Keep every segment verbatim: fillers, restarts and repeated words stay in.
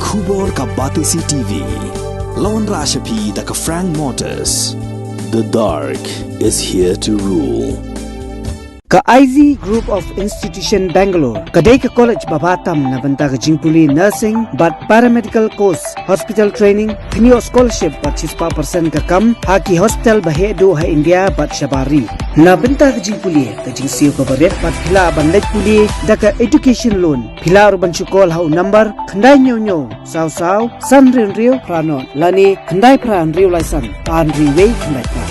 Khubor ka Batesi T V. Lawan Rashapi da ka Frank Motors. The dark is here to rule. Ka I Z Group of Institution Bangalore ka dei ka college ba bha tam na bynta ka jingpule nursing bad paramedical course, hospital training, kynioh scholarship bad shispah percent ka kam ha ki hospital ba heh duh ha India bad shabar ri. Na bynta ka jingpule, ka jingsiew kaba rit bad phi lah ban leit pule da ka education loan. Phi lah ruh ban shu call ha u number khyndai hynñiew hynñiew saw saw san hynriew hynriew phra nod lane khyndai phra hynriew lai san ar hynriew wei khyndai phra.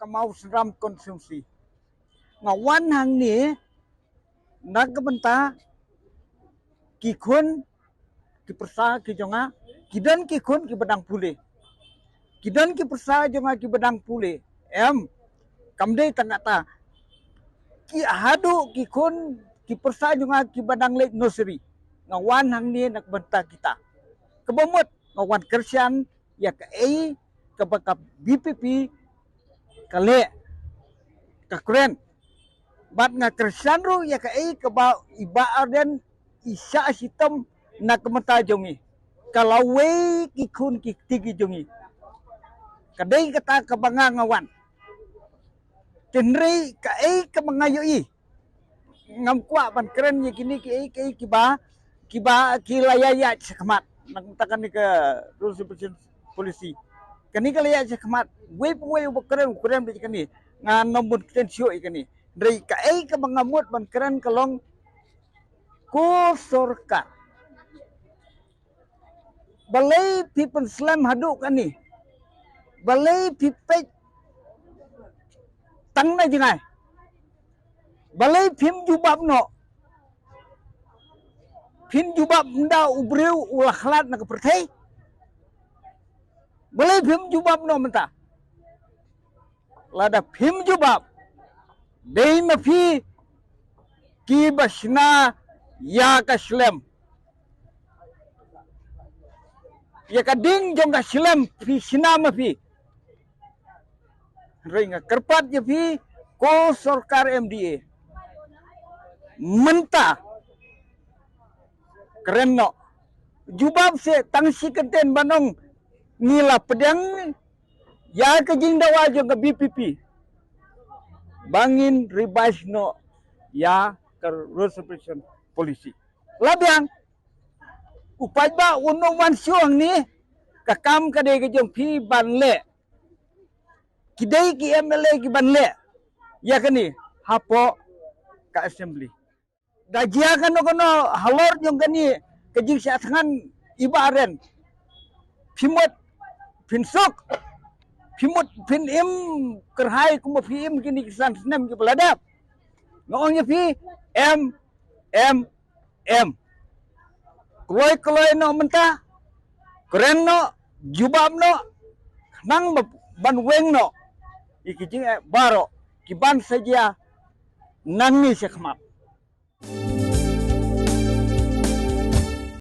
Ka Mawsynram constituency. Nga wan hangne na ka bynta ki khun ki pyrsa ki jong nga, ki don ki khun kiba dang pule. Ki don ki pyrsa jong nga kiba dang pule. Em, kam dei tang kata. Ki haduh ki khun ki pyrsa jong nga kiba dang leit nursery. Nga wan hangne na ka bynta kita. Kaba mut nga wan kyrshan ïa kaei kaba ka V P P ka leh, ka kren. Bad nga kyrshan ruh ïa kaei kaba i Bah Ardent i shah shitom na ka bynta jong ngi. Ka lawei ki khun ki kti ki jong ngi. Ka dei kata kaba nga nga wan. Hynrei kaei kaba nga ïohi, ngam kwah ban kren ïa kine kiei kiei kiba, kiba ki la ïaid shakhmat. Na ka bynta kane ka rules and regulations policy. Kane ka la ïaid shakhmat. Wei pa wei uba kren, u kren beit kane. Ngam bun kren shuh ïa kane. Hynrei kaei kaba nga mut ban kren ka long ko sorkar. Balei phi pynslem haduh kane? Balei phi peit tang na jngai? Balei phim jubab noh? Phin jubab ynda u briew u la khlad na ka pyrthei? Balei phim jubab noh mynta? Lada phim jubab, dei ma phi kiba shna ïa ka shlem. Ïa ka ding jong ka shlem phi shna ma phi. Hynrei nga kyrpad ïa phi ko sorkar M D A. Mynta kren noh. Jubab seh tang shi kyntien ban ong ngi la pdiang ïa ka jingdawa jong ka V P P ba ngin revise noh ïa ka rules and regulations policy. La biang u paidbah un ym wan shuh hangne, ka kam ka dei ka jong phi ban leh. Ki dei ki M L A ki ban leh ïa kane hapoh ka assembly. Da jia kano kano halor jong kane ka jingshah thngan i Bah Ardent, phi mut phin suk, phi mut phin im kyrhai kumba phi im kine ki san snem kiba la dep. Nga ong ïa phi, em, em, em. Kloi kloi noh mynta, kren noh, jubab noh, khnang ba ban weng noh ïa ki jingeh baroh ki ban sa jia nangne shakhmat.